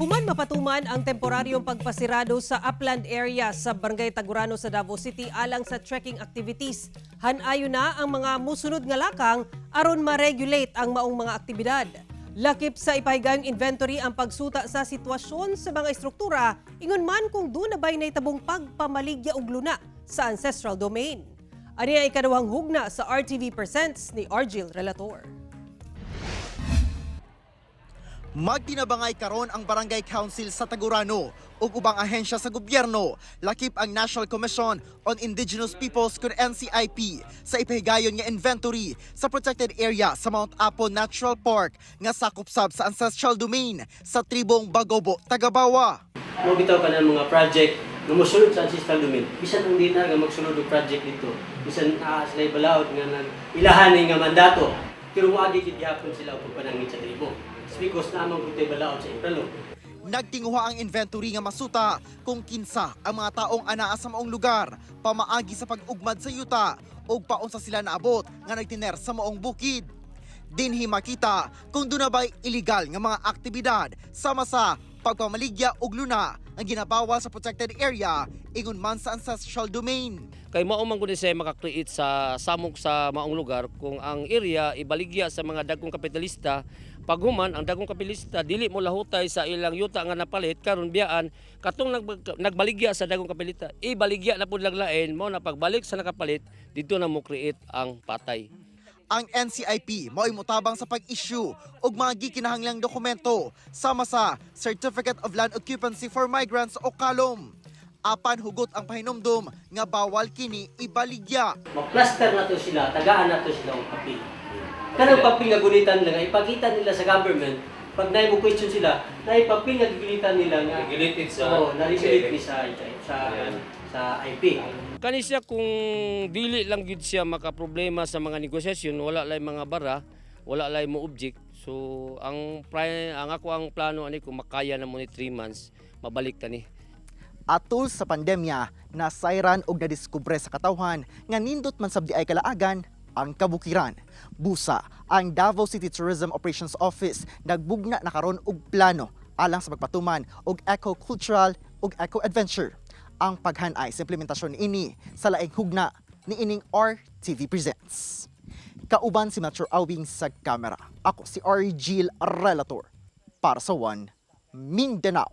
Human mapatuman ang temporaryong pagpasirado sa upland area sa Barangay Tagurano sa Davao City alang sa trekking activities, hanayo na ang mga musunod nga lakang aron ma-regulate ang maong mga aktibidad. Lakip sa ipahigayong inventory ang pagsuta sa sitwasyon sa mga estruktura, ingon man kung duna ba'y nahitabong pagpamaligya og luna sa ancestral domain. Ani ang ikaduhang hugna sa RTV Presents ni Argil Relator. Magtinabangay karon ang Barangay Council sa Tagurano ug ubang ahensya sa gobyerno, lakip ang National Commission on Indigenous Peoples kun NCIP, sa ipahigayon nga inventory sa protected area sa Mount Apo Natural Park nga sakop sab sa ancestral domain sa tribong Bagobo, Tagabawa. Mo bitaw ka ng mga project nga mosulod sa ancestral domain. Bisan ang DENR nga magsulod og project dito, bisan naa sila balaod nga nag ilahan nga mandato, pero moagi gid gihapon sila og pagpanangit sa tribo. It's because naa man gud balaod sa Infralaw. Nagtinguha ang inventory nga masuta kung kinsa ang mga taong anaa sa maong lugar pamaagi sa pag-ugmad sa yuta ug paunsa sila naabot nga nagtiner sa maong bukid. Dinhi makita kung duna ba'y illegal nga mga aktibidad sama sa pagpamaligya og luna nga ginabawal sa protected area, ingon man sa ancestral domain. Kay mao man gud siya maka-create sa samok sa maong lugar kung ang area ibaligya sa mga dagkong kapitalista. Paghuman ang dagkong kapitalista dili mo lahutay sa ilang yuta nga napalit, karon biyaan katong nagbaligya sa dagkong kapitalista, ibaligya na pud laglain mo na. Pagbalik sa nakapalit didto na mo create ang patay. Ang NCIP mao'y motabang sa pag-issue og mga gikinahanglang dokumento sama sa Certificate of Land Occupancy for Migrants o KALOM. Apan hugot ang pahinumdum nga bawal kini ibaligya. Ma-plaster na to sila, tagaan na to sila og papel. Kanang papel nga gunitan nila, nga ipakita nila sa government, pag naay mo question sila, naay papel nga gunitan nila nga Regulated sa oh, na-regulate ni sa IP. Kani siya, kung dili lang gyud siya makaproblema sa mga negosasyon, wala lay mga bara, wala lay mo object. So ang ako ang plano ani, kung makaya na mo ni 3 months, mabalik ta ni. Atol sa pandemya, nasayran og nadiskubre sa katawhan nga nindot man sab diay kalaagan ang kabukiran. Busa, ang Davao City Tourism Operations Office nagbugna na karon og plano alang sa pagpatuman og eco-cultural ug eco-adventure. Ang paghanay sa implementasyon niini sa laing hugna ni ining RTV Presents. Kauban si Metro Awing sa kamera. Ako si Argil Relator para sa One Mindanao.